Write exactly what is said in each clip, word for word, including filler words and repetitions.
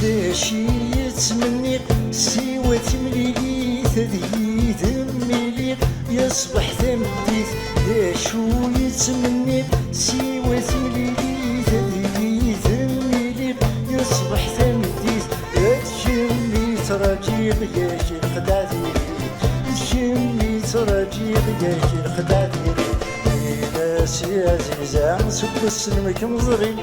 D acu yettmenniɣ siwa timlilit ad yid-m iliɣ ya ṣṣbeḥ tameddit. D acu yettmenniɣ siwa timlilit ad yid-m iliɣ ya ṣṣbeḥ tameddit. D kemm i ttṛaǧiɣ, yak lxedɛa diri. D kemm i ttṛaǧiɣ, yak lxedɛa diri. Ini-as i Ɛziza, seg wass-nni mi kem-ẓriɣ,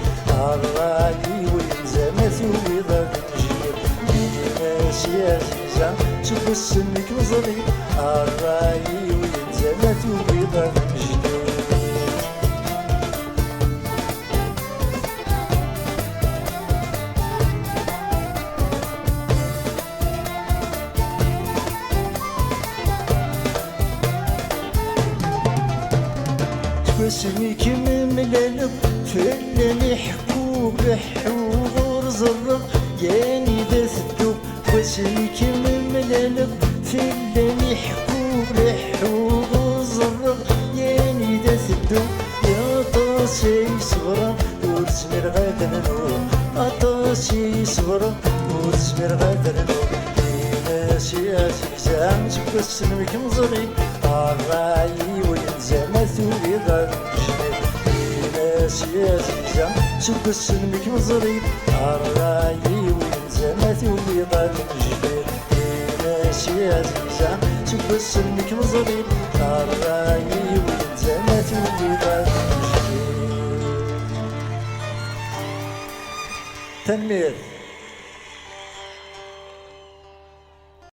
ṛṛay-iw yenza, ma tugiḍ ad mejliɣ. Ini-as i Ɛziza, seg wass-nni mi kem-ẓriɣ, ṛṛay-iw yenza, ma tugiḍ ad mejliɣ. Seg wasmi kem-mlaleɣ, fell-am iḥekku leḥḥu ur ẓerreɣ, yani d tedduɣ. Seg wasmi kem-mlaleɣ, fell-am iḥekku leḥḥu ur ẓerreɣ, yani d tedduɣ. Aṭas ay ṣebreɣ, ur zmireɣ ad rnuɣ. Aṭas ay ṣebreɣ, ur zmireɣ ad rnuɣ. Ini-as i Ɛziza, seg wass-nni mi kem-ẓriɣ, ṛṛay-iw yenza, ma tugiḍ ad mejliɣ. Ini-as i Ɛziza, seg wass-nni mi kem-ẓriɣ, ṛṛay-iw yenza, ma tugiḍ ad mejliɣ. Ini-as i Ɛziza, seg wass-nni mi kem-ẓriɣ, ṛṛay-iw yenza, ma tugiḍ ad mejliɣ. Tanemmirt.